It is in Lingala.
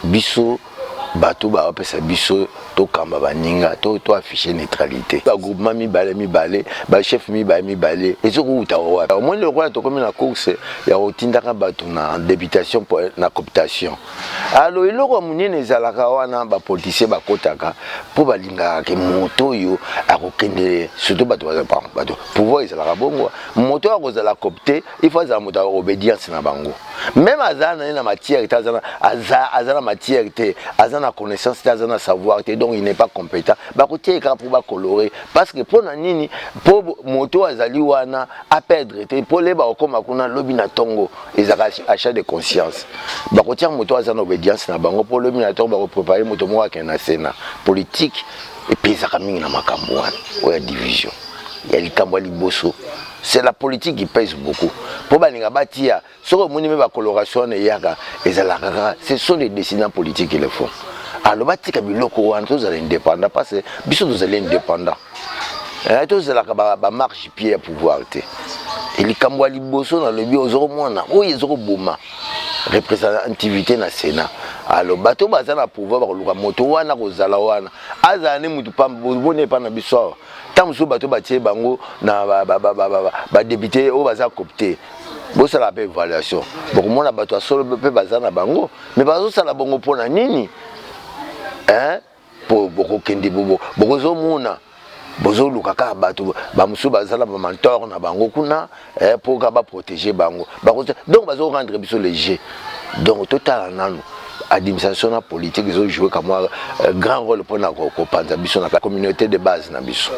Biso bato bapesa biso tokamba baninga, to affiche neutralité. Bagroupement mibale mibale, bachef mibale mibale, ezokouta wapi? Omoni lokola tokomi na course ya kotindaka bato na députation, na cooptation. Alors eloko ya monene ezalaka wana, bapoliticien bakotaka mpo balingaka ke moto oyo akokende, surtout bato bato pouvoir ezalaka bongo, moto oyo akozala coopté, il faut azala moto ya obédience na bango. Même aza na ye na matière te, aza na matière te, aza na connaissance te, aza na savoir te, donc il n'est pas compétent, bakotia ye kaka mpo bacolore. Parce que mpo na nini? Mpo moto azali wana aperdre te, mpo leba okóma kuna lobi na ntongo, ezalaka achat de conscience. Bakotia moto aza na obédience na bango mpo lobi na ntongo bakoprépare moto moko akende na Sénat. Politique epesaka mingi na makambo wana oyo ya division ya likambo ya liboso. C'est la politique qui pèse beaucoup mpo balinga batia. Soki omoni me bacoloration wana eyaka, ezalaka kaka, ce sont les décidants politiques qui le font. Alors batika biloko wana, tozala indépendant, parce que biso tozali indépendant, tozalaka bamarchepied ya pouvoir te. Likambo ya liboso nalobi, ozokomona oyo ezokoboma représentativité na Sénat. Alors bato baza na pouvoir bakoluka moto wana kozala wana, azala ne mutu pamba. Boni epa na biso awa, ntango mosusu bato batie bango na badéputé oyo baza coopté, bosala mpe évaluation, bokomona bato ya solo mpe baza na bango. Mais bazosala bongo mpona nini? Po bokokende, bokozomona bozoluka kaka bato bamosusu bazala bamentor na bango kuna mpo kaka baprotege bango. Donc bazorendre biso léger. Donc totala nanu administration na politique ezojoue kamwa grand rôle mpona kopanza biso na communauté de base na biso.